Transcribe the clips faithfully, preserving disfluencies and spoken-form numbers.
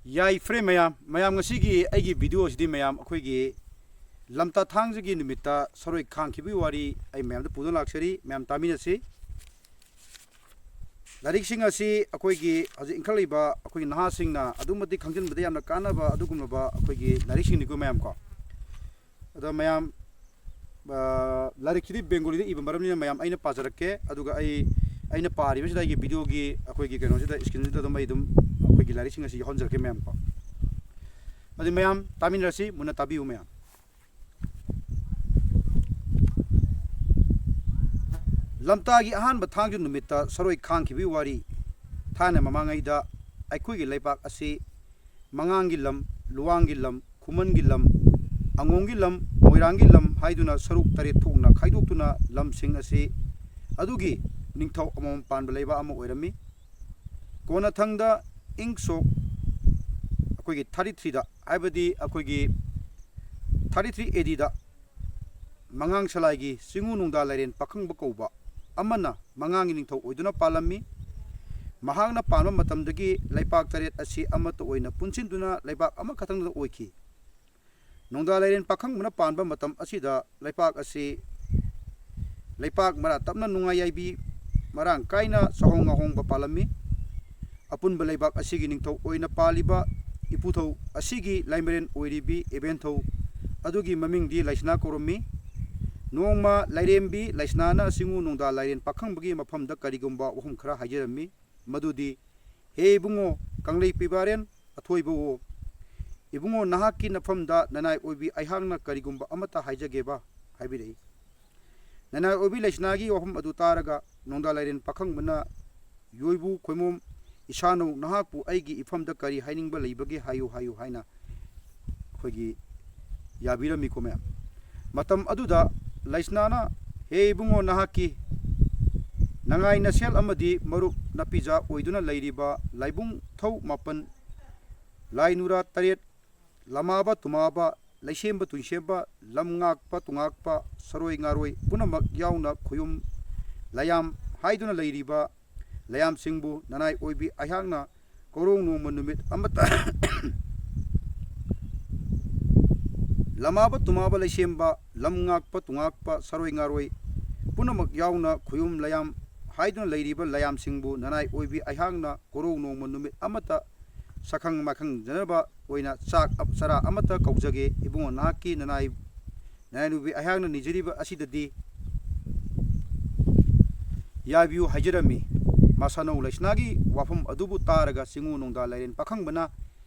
ꯌꯥꯏꯐꯔꯦ ꯃꯌꯥꯝ꯫ ꯃꯌꯥꯝ, ꯉꯁꯤꯒꯤ ꯑꯩꯒꯤ video ꯑꯁꯤꯗꯤ ꯃꯌꯥꯝ ꯑꯩꯈꯣꯏꯒꯤ ꯂꯝꯇꯥ ꯊꯥꯡꯖꯒꯤ ꯅꯨꯃꯤꯠꯇ ꯁꯔꯣꯏ ꯈꯥꯡꯈꯤꯕꯒꯤ ꯋꯥꯔꯤ ꯑꯩ ꯃꯌꯥꯝꯗ ꯄꯨꯗꯨꯅ ꯂꯥꯛꯆꯔꯤ꯫ ꯃꯌꯥꯝ ꯇꯥꯃꯤꯟꯅꯁꯤ꯫ ꯂꯥꯏꯔꯤꯛꯁꯤꯡ ꯑꯁꯤ ꯑꯩꯈꯣꯏꯒꯤ ꯍꯧꯖꯤꯛ ꯏꯟꯈꯠꯂꯛꯏꯕ ꯑꯩꯈꯣꯏꯒꯤ ꯅꯍꯥꯁꯤꯡꯅ ꯑꯗꯨꯛ ꯃꯇꯤꯛ ꯈꯪꯖꯤꯟꯕꯗ ꯌꯥꯝꯅ ꯀꯥꯟꯅꯕ ꯑꯗꯨꯒꯨꯝꯂꯕ ꯑꯩꯈꯣꯏꯒꯤ ꯂꯥꯏꯔꯤꯛꯁꯤꯡꯅꯤꯀꯣ ꯃꯌꯥꯝ ꯀꯣ꯫ ꯑꯗꯣ ꯃꯌꯥꯝ, ꯑ, ꯂꯥꯏꯔꯤꯛꯁꯤꯗꯤ ꯕꯦꯡꯒꯣꯂꯤꯗ ꯏꯕ ꯃꯔꯝꯅꯤꯅ ꯃꯌꯥꯝ ꯑꯩꯅ ꯄꯥꯖꯔꯛꯀꯦ꯫ ꯑꯗꯨꯒ ꯑꯩ, ꯑꯩꯅ ꯄꯥꯔꯤꯕꯁꯤꯗ ꯑꯩꯒꯤ videoꯒꯤ ꯑꯩꯈꯣꯏꯒꯤ ꯀꯩꯅꯣꯁꯤꯗ, screenꯁꯤꯗ ꯑꯗꯨꯝ ꯑꯩ ꯑꯗꯨꯝ ꯑꯩꯈꯣꯏꯒꯤ ꯂꯥꯏꯔꯤꯛꯁꯤꯡ ꯑꯁꯤ ꯌꯥꯎꯍꯟꯖꯔꯛꯀꯦ ꯃꯌꯥꯝ ꯀꯣ꯫ ꯑꯗꯨ ꯃꯌꯥꯝ ꯇꯥꯃꯤꯟꯅꯔꯁꯤ, ꯃꯨꯟꯅ ꯇꯥꯕꯤꯌꯨ ꯃꯌꯥꯝ꯫ ꯂꯝꯇꯥꯒꯤ ꯑꯍꯥꯟꯕ ꯊꯥꯡꯖ ꯅꯨꯃꯤꯠꯇ ꯁꯔꯣꯏ ꯈꯥꯡꯈꯤꯕꯒꯤ ꯋꯥꯔꯤ꯫ ꯊꯥꯏꯅ ꯃꯃꯥꯡꯉꯩꯗ ꯑꯩꯈꯣꯏꯒꯤ ꯂꯩꯄꯥꯛ ꯑꯁꯤ ꯃꯉꯥꯡꯒꯤ ꯂꯝ, ꯂꯨꯋꯥꯡꯒꯤ ꯂꯝ, ꯈꯨꯃꯟꯒꯤ ꯂꯝ, ꯑꯉꯣꯝꯒꯤ ꯂꯝ, ꯃꯣꯏꯔꯥꯡꯒꯤ ꯂꯝ ꯍꯥꯏꯗꯨꯅ ꯁꯔꯨꯛ ꯇꯔꯦꯠ ꯊꯣꯛꯅ ꯈꯥꯏꯗꯣꯛꯇꯨꯅ ꯂꯝꯁꯤꯡ ꯑꯁꯤ ꯑꯗꯨꯒꯤ ꯅꯤꯡꯊꯧ ꯑꯃꯃꯝ ꯄꯥꯟꯕ ꯂꯩꯕꯥꯛ ꯑꯃ ꯑꯣꯏꯔꯝꯃꯤ꯫ ꯀꯣꯟꯅꯊꯪꯗ ꯏꯪ ꯁꯣꯛ ꯑꯩꯈꯣꯏꯒꯤ thirty threeꯗ, ꯍꯥꯏꯕꯗꯤ ꯑꯩꯈꯣꯏꯒꯤ thirty three ADꯗ ꯃꯉꯥꯡ ꯁꯂꯥꯏꯒꯤ ꯆꯤꯡꯉꯨ ꯅꯣꯡꯗꯥ ꯂꯥꯏꯔꯦꯟ ꯄꯥꯈꯪꯕ ꯀꯧꯕ ꯑꯃꯅ ꯃꯉꯥꯡꯒꯤ ꯅꯤꯡꯊꯧ ꯑꯣꯏꯗꯨꯅ ꯄꯥꯜꯂꯝꯃꯤ꯫ ꯃꯍꯥꯛꯅ ꯄꯥꯟꯕ ꯃꯇꯝꯗꯒꯤ ꯂꯩꯄꯥꯛ ꯇꯔꯦꯠ ꯑꯁꯤ ꯑꯃꯠꯇ ꯑꯣꯏꯅ ꯄꯨꯟꯁꯤꯟꯗꯨꯅ ꯂꯩꯄꯥꯛ ꯑꯃꯈꯛꯇꯪꯗ ꯑꯣꯏꯈꯤ꯫ ꯅꯣꯡꯗꯥ ꯂꯥꯏꯔꯦꯟ ꯄꯥꯈꯪꯕꯅ ꯄꯥꯟꯕ ꯃꯇꯝ ꯑꯁꯤꯗ ꯂꯩꯄꯥꯛ ꯑꯁꯤ ꯂꯩꯄꯥꯛ ꯃꯔꯥ ꯇꯞꯅ ꯅꯨꯡꯉꯥꯏ ꯌꯥꯏꯕꯤ ꯃꯔꯥꯡ ꯀꯥꯏꯅ ꯆꯥꯍꯣꯡ ꯉꯥꯍꯣꯡꯕ ꯄꯥꯜꯂꯝꯃꯤ꯫ ꯑꯄꯨꯟꯕ ꯂꯩꯕꯥꯛ ꯑꯁꯤꯒꯤ ꯅꯤꯡꯊꯧ ꯑꯣꯏꯅ ꯄꯥꯜꯂꯤꯕ ꯏꯄꯨꯊꯧ ꯑꯁꯤꯒꯤ ꯂꯥꯏꯃꯔꯦꯟ ꯑꯣꯏꯔꯤꯕꯤ ꯏꯕꯦꯟꯊꯧ ꯑꯗꯨꯒꯤ ꯃꯃꯤꯡꯗꯤ ꯂꯩꯁꯅꯥ ꯀꯧꯔꯝꯃꯤ꯫ ꯅꯣꯡꯃ ꯂꯥꯏꯔꯦꯝꯕꯤ ꯂꯩꯁꯅꯥꯅ ꯆꯤꯡꯉꯨ ꯅꯣꯡꯗꯥ ꯂꯥꯏꯔꯦꯟ ꯄꯥꯈꯪꯕꯒꯤ ꯃꯐꯝꯗ ꯀꯔꯤꯒꯨꯝꯕ ꯋꯥꯐꯝ ꯈꯔ ꯍꯥꯏꯖꯔꯝꯃꯤ꯫ ꯃꯗꯨꯗꯤ, "ꯍꯦ ꯏꯕꯨꯡꯉꯣ ꯀꯪꯂꯩ ꯄꯤꯕꯥꯔꯦꯟ ꯑꯊꯣꯏꯕꯋꯣ, ꯏꯕꯨꯡꯉꯣ ꯅꯍꯥꯛꯀꯤ ꯅꯐꯝꯗ ꯅꯅꯥꯏ ꯑꯣꯏꯕꯤ ꯑꯩꯍꯥꯛꯅ ꯀꯔꯤꯒꯨꯝꯕ ꯑꯃꯠꯇ ꯍꯥꯏꯖꯒꯦꯕ?" ꯍꯥꯏꯕꯤꯔꯛꯏ꯫ ꯅꯅꯥꯏ ꯑꯣꯏꯕꯤ ꯂꯩꯁꯅꯥꯒꯤ ꯋꯥꯐꯝ ꯑꯗꯨ ꯇꯥꯔꯒ ꯅꯣꯡꯗꯥ ꯂꯥꯏꯔꯦꯟ ꯄꯥꯈꯪꯕꯅ, "ꯌꯣꯏꯕꯨ ꯈꯣꯏꯃꯣꯝ ꯏꯁꯥꯅꯧ, ꯅꯍꯥꯛꯄꯨ ꯑꯩꯒꯤ ꯏꯐꯝꯗ ꯀꯔꯤ ꯍꯥꯏꯅꯤꯡꯕ ꯂꯩꯕꯒꯦ ꯍꯥꯏꯌꯨ, ꯍꯥꯏꯌꯨ" ꯍꯥꯏꯅ ꯑꯩꯈꯣꯏꯒꯤ ꯌꯥꯕꯤꯔꯝꯃꯤꯀꯣ ꯃꯌꯥꯝ꯫ ꯃꯇꯝ ꯑꯗꯨꯗ ꯂꯩꯁꯅꯥꯅ, "ꯍꯦ ꯏꯕꯨꯡꯉꯣ ꯅꯍꯥꯛꯀꯤ ꯅꯉꯥꯏ ꯅꯁꯦꯜ ꯑꯃꯗꯤ ꯃꯔꯨꯞ ꯅꯄꯤꯖꯥ ꯑꯣꯏꯗꯨꯅ ꯂꯩꯔꯤꯕ ꯂꯥꯏꯕꯨꯡ ꯊꯧ ꯃꯥꯄꯟ, ꯂꯥꯏꯅꯨꯔꯥ ꯇꯔꯦꯠ, ꯂꯃꯥꯕ ꯇꯨꯃꯥꯕ, ꯂꯩꯁꯦꯝꯕ ꯇꯨꯡꯁꯦꯝꯕ, ꯂꯝ ꯉꯥꯛꯄ ꯇꯨꯉꯥꯛꯄ, ꯁꯔꯣꯏ ꯉꯥꯔꯣꯏ ꯄꯨꯝꯅꯃꯛ ꯌꯥꯎꯅ ꯈꯨꯌꯨꯝ ꯂꯌꯥꯝ ꯍꯥꯏꯗꯨꯅ ꯂꯩꯔꯤꯕ ꯂꯌꯥꯝꯁꯤꯡꯕꯨ ꯅꯅꯥꯏ ꯑꯣꯏꯕꯤ ꯑꯩꯍꯥꯛꯅ ꯀꯣꯔꯧ ꯅꯣꯡꯃ ꯅꯨꯃꯤꯠ ꯑꯃꯠꯇ ꯂꯃꯥꯕ ꯇꯨꯃꯥꯕ ꯂꯩꯁꯦꯝꯕ, ꯂꯝ ꯉꯥꯛꯄ ꯇꯨꯉꯥꯛꯄ ꯁꯔꯣꯏ ꯉꯥꯔꯣꯏ ꯄꯨꯝꯅꯃꯛ ꯌꯥꯎꯅ ꯈꯨꯌꯨꯝ ꯂꯌꯥꯝ ꯍꯥꯏꯗꯨꯅ ꯂꯩꯔꯤꯕ ꯂꯌꯥꯝꯁꯤꯡꯕꯨ ꯅꯅꯥꯏ ꯑꯣꯏꯕꯤ ꯑꯩꯍꯥꯛꯅ ꯀꯣꯔꯧ ꯅꯣꯡꯃ ꯅꯨꯃꯤꯠ ꯑꯃꯠꯇ ꯁꯛꯈꯪ ꯃꯥꯏꯈꯪꯖꯅꯕ ꯑꯣꯏꯅ ꯆꯥꯛ ꯆꯔꯥ ꯑꯃꯠꯇ ꯀꯧꯖꯒꯦ꯫ ꯏꯕꯨꯡꯉꯣ, ꯅꯍꯥꯛꯀꯤ ꯅꯅꯥꯏ ꯅꯅꯥꯏ ꯑꯣꯏꯕꯤ ꯑꯩꯍꯥꯛꯅ ꯅꯤꯖꯔꯤꯕ ꯑꯁꯤꯗꯗꯤ ꯌꯥꯕꯤꯌꯨ ꯍꯥꯏꯖꯔꯝꯃꯤ꯫ ꯃꯁꯥꯅꯧ ꯂꯩꯁꯅꯥꯒꯤ ꯋꯥꯐꯝ ꯑꯗꯨꯕꯨ ꯇꯥꯔꯒ ꯆꯤꯡꯉꯨ ꯅꯣꯡꯗꯥ ꯂꯥꯏꯔꯦꯟ ꯄꯥꯈꯪꯕꯅ,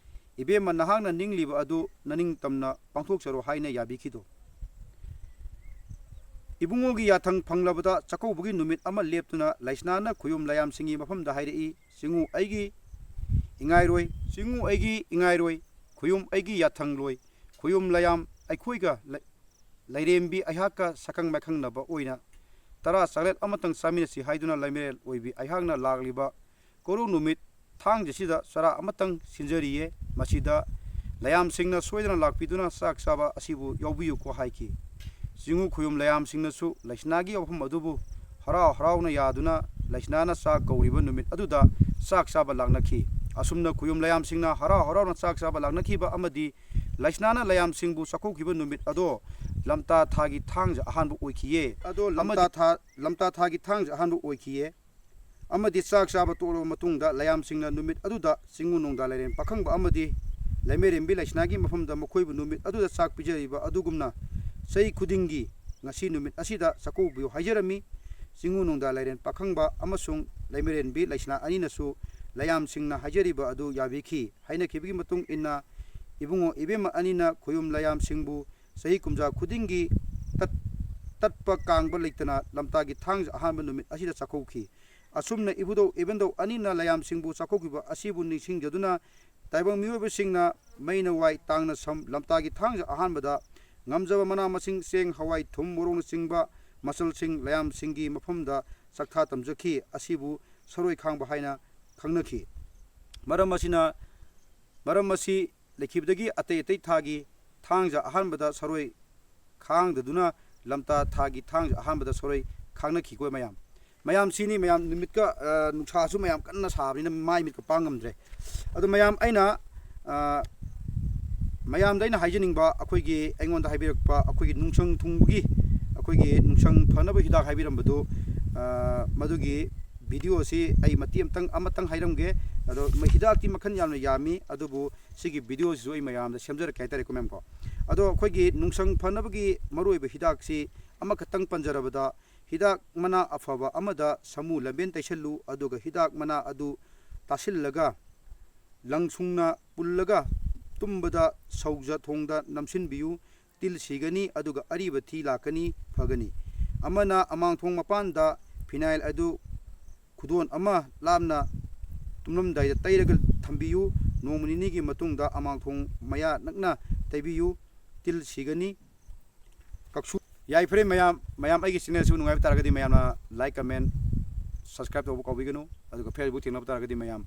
"ꯏꯕꯦꯝꯃ, ꯅꯍꯥꯛꯅ ꯅꯤꯡꯂꯤꯕ ꯑꯗꯨ ꯅꯅꯤꯡꯇꯝꯅ ꯄꯥꯡꯊꯣꯛꯆꯔꯣ" ꯍꯥꯏꯅ ꯌꯥꯕꯤꯈꯤꯗꯣ꯫ ꯏꯕꯨꯡꯉꯣꯒꯤ ꯌꯥꯊꯪ ꯐꯪꯂꯕꯗ ꯆꯥꯛꯀꯧꯕꯒꯤ ꯅꯨꯃꯤꯠ ꯑꯃ ꯂꯦꯞꯇꯨꯅ ꯂꯩꯁꯅꯥꯅ ꯈꯨꯌꯨꯝ ꯂꯌꯥꯝꯁꯤꯡꯒꯤ ꯃꯐꯝꯗ ꯍꯥꯏꯔꯛꯏ, "ꯆꯤꯡꯉꯨ ꯑꯩꯒꯤ ꯏꯉꯥꯏꯔꯣꯏ, ꯆꯤꯡꯉꯨ ꯑꯩꯒꯤ ꯏꯉꯥꯏꯔꯣꯏ, ꯈꯨꯌꯨꯝ ꯑꯩꯒꯤ ꯌꯥꯊꯪꯂꯣꯏ, ꯈꯨꯌꯨꯝ ꯂꯌꯥꯝ ꯑꯩꯈꯣꯏꯒ ꯂꯩ-, ꯂꯩꯔꯦꯝꯕꯤ ꯑꯩꯍꯥꯛꯀ ꯁꯛꯈꯪ ꯃꯥꯏꯈꯪꯅꯕ ꯑꯣꯏꯅ ꯇꯔꯥ ꯆꯥꯛꯂꯦꯟ ꯑꯃꯇꯪ ꯆꯥꯃꯤꯟꯅꯁꯤ" ꯍꯥꯏꯗꯨꯅ ꯂꯩꯃꯔꯦꯜ ꯑꯣꯏꯕꯤ ꯑꯩꯍꯥꯛꯅ ꯂꯥꯛꯂꯤꯕ ꯀꯣꯔꯧ ꯅꯨꯃꯤꯠ ꯊꯥꯡꯖꯁꯤꯗ ꯆꯔꯥ ꯑꯃꯇꯪ ꯁꯤꯟꯖꯔꯤꯌꯦ꯫ ꯃꯁꯤꯗ ꯂꯌꯥꯝꯁꯤꯡꯅ ꯁꯣꯏꯗꯅ ꯂꯥꯛꯄꯤꯗꯨꯅ ꯆꯥꯛ ꯆꯥꯕ ꯑꯁꯤꯕꯨ ꯌꯥꯎꯕꯤꯌꯨꯀꯣ ꯍꯥꯏꯈꯤ꯫ ꯆꯤꯡꯉꯨ ꯈꯨꯌꯨꯝ ꯂꯌꯥꯝꯁꯤꯡꯅꯁꯨ ꯂꯩꯁꯅꯥꯒꯤ ꯋꯥꯐꯝ ꯑꯗꯨꯕꯨ ꯍꯔꯥꯎ ꯍꯔꯥꯎꯅ ꯌꯥꯗꯨꯅ ꯂꯩꯁꯅꯥꯅ ꯆꯥꯛ ꯀꯧꯔꯤꯕ ꯅꯨꯃꯤꯠ ꯑꯗꯨꯗ ꯆꯥꯛ ꯆꯥꯕ ꯂꯥꯛꯅꯈꯤ꯫ ꯑꯁꯨꯝꯅ ꯈꯨꯌꯨꯝ ꯂꯌꯥꯝꯁꯤꯡꯅ ꯍꯔꯥꯎ ꯍꯔꯥꯎꯅ ꯆꯥꯛ ꯆꯥꯕ ꯂꯥꯛꯅꯈꯤꯕ ꯑꯃꯗꯤ ꯂꯩꯁꯅꯥꯅ ꯂꯌꯥꯝꯁꯤꯡꯕꯨ ꯆꯥꯛꯀꯧꯈꯤꯕ ꯅꯨꯃꯤꯠ ꯑꯗꯣ ꯂꯝꯇꯥ ꯊꯥꯒꯤ ꯊꯥꯡꯖ ꯑꯍꯥꯟꯕ ꯑꯣꯏꯈꯤꯌꯦ꯫ ꯑꯗꯣ ꯑꯃꯗꯤ ꯂꯝꯇꯥ ꯊꯥ, ꯂꯝꯇꯥ ꯊꯥꯒꯤ ꯊꯥꯡꯖ ꯑꯍꯥꯟꯕ ꯑꯣꯏꯈꯤꯌꯦ꯫ ꯑꯃꯗꯤ ꯆꯥꯛ ꯆꯥꯕ ꯇꯣꯛꯂꯕ ꯃꯇꯨꯡꯗ ꯂꯌꯥꯝꯁꯤꯡꯅ ꯅꯨꯃꯤꯠ ꯑꯗꯨꯗ ꯆꯤꯡꯉꯨ ꯅꯣꯡꯗꯥ ꯂꯥꯏꯔꯦꯟ ꯄꯥꯈꯪꯕ ꯑꯃꯗꯤ ꯂꯩꯃꯔꯦꯟꯕꯤ ꯂꯩꯁꯅꯥꯒꯤ ꯃꯐꯝꯗ ꯃꯈꯣꯏꯕꯨ ꯅꯨꯃꯤꯠ ꯑꯗꯨꯗ ꯆꯥꯛ ꯄꯤꯖꯔꯤꯕ ꯑꯗꯨꯒꯨꯝꯅ ꯆꯍꯤ ꯈꯨꯗꯤꯡꯒꯤ ꯉꯁꯤ ꯅꯨꯃꯤꯠ ꯑꯁꯤꯗ ꯆꯥꯛꯀꯧꯕꯤꯌꯨ ꯍꯥꯏꯖꯔꯝꯃꯤ꯫ ꯆꯤꯡꯉꯨ ꯅꯣꯡꯗꯥ ꯂꯥꯏꯔꯦꯟ ꯄꯥꯈꯪꯕ ꯑꯃꯁꯨꯡ ꯂꯩꯃꯔꯦꯟꯕꯤ ꯂꯩꯁꯅꯥ ꯑꯅꯤꯅꯁꯨ ꯂꯌꯥꯝꯁꯤꯡꯅ ꯍꯥꯏꯖꯔꯤꯕ ꯑꯗꯨ ꯌꯥꯕꯤꯈꯤ꯫ ꯍꯥꯏꯅꯈꯤꯕꯒꯤ ꯃꯇꯨꯡ ꯏꯟꯅ ꯏꯕꯨꯡꯉꯣ ꯏꯕꯦꯝꯃ ꯑꯅꯤꯅ ꯈꯨꯌꯨꯝ ꯂꯌꯥꯝꯁꯤꯡꯕꯨ ꯆꯍꯤ ꯀꯨꯝꯖꯥ ꯈꯨꯗꯤꯡꯒꯤ ꯇꯠ-, ꯇꯠꯄ ꯀꯥꯡꯕ ꯂꯩꯇꯅ ꯂꯝꯇꯥꯒꯤ ꯊꯥꯡꯖ ꯑꯍꯥꯟꯕ ꯅꯨꯃꯤꯠ ꯑꯁꯤꯗ ꯆꯥꯛꯀꯧꯈꯤ꯫ ꯑꯁꯨꯝꯅ ꯏꯕꯨꯙꯧ ꯏꯕꯦꯟꯙꯧ ꯑꯅꯤꯅ ꯂꯌꯥꯝꯁꯤꯡꯕꯨ ꯆꯥꯛꯀꯧꯈꯤꯕ ꯑꯁꯤꯕꯨ ꯅꯤꯡꯁꯤꯡꯖꯗꯨꯅ ꯇꯥꯏꯕꯪ ꯃꯤꯑꯣꯏꯕꯁꯤꯡꯅ ꯃꯩꯅ ꯋꯥꯏ, ꯇꯥꯡꯅ ꯁꯝ, ꯂꯝꯇꯥꯒꯤ ꯊꯥꯡꯖ ꯑꯍꯥꯟꯕꯗ ꯉꯝꯖꯕ ꯃꯅꯥ ꯃꯁꯤꯡ, ꯆꯦꯡ, ꯍꯋꯥꯏ, ꯊꯨꯝ, ꯃꯣꯔꯣꯛꯅꯆꯤꯡꯕ ꯃꯆꯜꯁꯤꯡ ꯂꯌꯥꯝꯁꯤꯡꯒꯤ ꯃꯐꯝꯗ ꯆꯥꯛꯊꯥ ꯇꯝꯖꯈꯤ꯫ ꯑꯁꯤꯕꯨ ꯁꯔꯣꯏ ꯈꯥꯡꯕ ꯍꯥꯏꯅ ꯈꯪꯅꯈꯤ꯫ ꯃꯔꯝ ꯑꯁꯤꯅ, ꯃꯔꯝ ꯑꯁꯤ ꯂꯩꯈꯤꯕꯗꯒꯤ ꯑꯇꯩ ꯑꯇꯩ ꯊꯥꯒꯤ ꯊꯥꯡꯖ ꯑꯍꯥꯟꯕꯗ ꯁꯔꯣꯏ ꯈꯥꯡꯗꯗꯨꯅ ꯂꯝꯇꯥ ꯊꯥꯒꯤ ꯊꯥꯡꯖ ꯑꯍꯥꯟꯕꯗ ꯁꯔꯣꯏ ꯈꯥꯡꯅꯈꯤꯀꯣ ꯃꯌꯥꯝ꯫ ꯃꯌꯥꯝ ꯁꯤꯅꯤ, ꯃꯌꯥꯝ ꯅꯨꯃꯤꯠꯀ, ꯑ, ꯅꯨꯡꯁꯥꯁꯨ ꯃꯌꯥꯝ ꯀꯟꯅ ꯁꯥꯕꯅꯤꯅ ꯃꯥꯏ ꯃꯤꯠꯀ ꯄꯥꯡ ꯉꯝꯗ꯭ꯔꯦ꯫ ꯑꯗꯣ ꯃꯌꯥꯝ ꯑꯩꯅ, ꯑ, ꯃꯌꯥꯝꯗ ꯑꯩꯅ ꯍꯥꯏꯖꯅꯤꯡꯕ, ꯑꯩꯈꯣꯏꯒꯤ ꯑꯩꯉꯣꯟꯗ ꯍꯥꯏꯕꯤꯔꯛꯄ ꯑꯩꯈꯣꯏꯒꯤ ꯅꯨꯡꯁꯪ ꯊꯨꯡꯕꯒꯤ, ꯑꯩꯈꯣꯏꯒꯤ ꯅꯨꯡꯁꯪ ꯐꯅꯕ ꯍꯤꯗꯥꯛ ꯍꯥꯏꯕꯤꯔꯝꯕꯗꯨ, ꯑ, ꯃꯗꯨꯒꯤ video ꯁꯤ ꯑꯩ ꯃꯇꯦꯛ ꯑꯃꯇꯪ, ꯑꯃꯇꯪ ꯍꯥꯏꯔꯝꯒꯦ꯫ ꯑꯗꯣ ꯃ-, ꯍꯤꯗꯥꯛꯇꯤ ꯃꯈꯜ ꯌꯥꯝꯅ ꯌꯥꯝꯃꯤ, ꯑꯗꯨꯕꯨ ꯁꯤꯒꯤ video ꯁꯤꯁꯨ ꯑꯩ ꯃꯌꯥꯝꯗ ꯁꯦꯝꯖꯔꯛꯀꯦ ꯍꯥꯏꯇꯥꯔꯦꯀꯣ, ꯃꯌꯥꯝ ꯀꯣ꯫ ꯑꯗꯣ ꯑꯩꯈꯣꯏꯒꯤ ꯅꯨꯡꯁꯪ ꯐꯅꯕꯒꯤ ꯃꯔꯨꯑꯣꯏꯕ ꯍꯤꯗꯥꯛꯁꯤ ꯑꯃꯈꯛꯇꯪ ꯄꯟꯖꯔꯕꯗ, ꯍꯤꯗꯥꯛ ꯃꯅꯥ ꯑꯐꯕ ꯑꯃꯗ ꯁꯥꯃꯨ ꯂꯝꯕꯦꯟ ꯇꯩꯁꯜꯂꯨ, ꯑꯗꯨꯒ ꯍꯤꯗꯥꯛ ꯃꯅꯥ ꯑꯗꯨ ꯇꯥꯁꯤꯜꯂꯒ ꯂꯪꯁꯨꯡꯅ ꯄꯨꯜꯂꯒ ꯇꯨꯝꯕꯗ ꯁꯧꯖ ꯊꯣꯡꯗ ꯅꯝꯁꯤꯟꯕꯤꯌꯨ꯫ ꯇꯤꯜ ꯁꯤꯒꯅꯤ, ꯑꯗꯨꯒ ꯑꯔꯤꯕ ꯊꯤ ꯂꯥꯛꯀꯅꯤ, ꯐꯒꯅꯤ꯫ ꯑꯃꯅ ꯑꯃꯥꯡꯊꯣꯡ ꯃꯄꯥꯟꯗ phenyl ꯑꯗꯨ ꯈꯨꯗꯣꯟ ꯑꯃ ꯂꯥꯞꯅ ꯇꯨꯝꯂꯝꯗꯥꯏꯗ ꯇꯩꯔꯒ ꯊꯝꯕꯤꯌꯨ꯫ ꯅꯣꯡꯃ ꯅꯤꯅꯤꯒꯤ ꯃꯇꯨꯡꯗ ꯑꯃꯥꯡꯊꯣꯡ ꯃꯌꯥ ꯅꯛꯅ ꯇꯩꯕꯤꯌꯨ꯫ ꯇꯤꯜ ꯁꯤꯒꯅꯤ꯫ ꯀꯛꯁꯨ꯫ ꯌꯥꯏꯐꯔꯦ ꯃꯌꯥꯝ, ꯃꯌꯥꯝ ꯑꯩꯒꯤ channel ꯁꯤꯕꯨ ꯅꯨꯡꯉꯥꯏꯕ ꯇꯥꯔꯒꯗꯤ ꯃꯌꯥꯝꯅ like, comment, subscribe ꯇꯧꯕ ꯀꯥꯎꯕꯤꯒꯅꯨ꯫ ꯑꯗꯨꯒ Facebook ꯊꯦꯡꯅꯕ ꯇꯥꯔꯒꯗꯤ ꯃꯌꯥꯝ,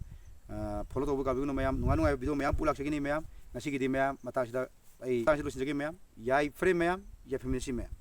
ꯑ, follow ꯇꯧꯕ ꯀꯥꯎꯕꯤꯒꯅꯨ ꯃꯌꯥꯝ꯫ ꯅꯨꯡꯉꯥꯏ ꯅꯨꯡꯉꯥꯏꯕ video ꯃꯌꯥꯝ ꯄꯨ ꯂꯥꯛꯆꯒꯅꯤ ꯃꯌꯥꯝ꯫ ꯉꯁꯤꯒꯤꯗꯤ ꯃꯌꯥꯝ ꯃꯇꯥꯡꯁꯤꯗ ꯑꯩ ꯃꯇꯥꯡꯁꯤꯗ ꯂꯣꯏꯁꯤꯟꯖꯒꯦ ꯃꯌꯥꯝ꯫ ꯌꯥꯏꯐꯔꯦ ꯃꯌꯥꯝ, ꯌꯥꯏꯐꯃꯤꯟꯅꯁꯤ ꯃꯌꯥꯝ꯫